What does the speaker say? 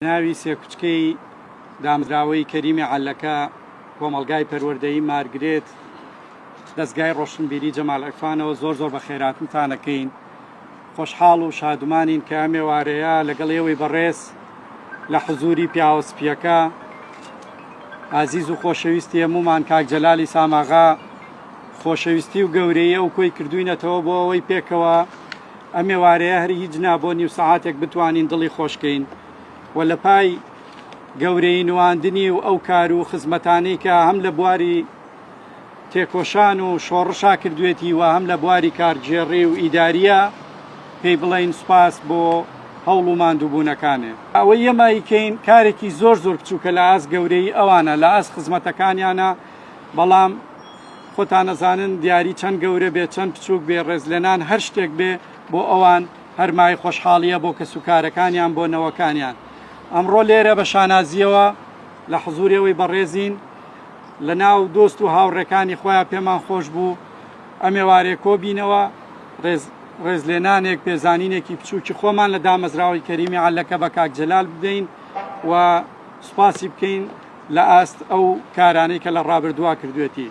ناوی سێکوچکەی دامەزراوەی کەریمی عەلەکە، کۆمەڵگای پەروەردەیی مارگرێت، دەزگای ڕۆشنبیری جەمال عیرفانەوە زۆر زۆر بەخێراتنتان ئەکەین. خۆشحاڵ و شادومانین کە ئەم ئێوارەیە لەگەڵ ئێوەی بەڕێز لە حزوری پیاوە سپییەکە ئازیز و خۆشەویستی هەموومان کاک جەلالی ساماغا خۆشەویستی و گەورەیی ئەو کۆی کردوینەتەوە بۆ ئەوەی پێکەوە ئەم ئێوارەیە هەر هیچ نا بۆ نیو سەعاتێک بتوانین دڵی خۆش کەین و لە پای گەورەیی نواندنی و ئەو کار و خزمەتانەی کە هەم لە بواری تێکۆشان و شۆڕشا کردوێتی و هەم لە بواری کارگێڕی و ئیداریە پێی بڵێین سوپاس بۆ هەوڵ و ماندووبوونەکانێ. ئەوەی ئێمە ئەیکەین کارێکی زۆر زۆر بچووکە لە ئاست گەورەیی ئەوانە، لە ئاست خزمەتەکانیانە، بەڵام خۆتان ئەزانن دیاری چەند گەورە بێ چەند بچووک بێ ڕێزلێنان هەر شتێک بێ بۆ ئەوان هەر مایەی خۆشحاڵییە بۆ کەسوکارەکانیان بۆ نەوەکانیان. ئەمڕۆ لێرە بە شانازییەوە لە حزووری ئەوەی بەڕێزین لە ناو دۆست و هاوڕێکانی خۆیان پێمان خۆش بوو ئەم ئێوارێ کۆ بینەوە ڕێز ڕێزلێنانێک پێزانینێکی بچووکی خۆمان لە دامەزراوەی کەریمی عەلەکە بە کاک جەلال بدەین و سوپاسی بکەین لە ئاست ئەو کارانەی کە لە ڕابردووا کردوێتی.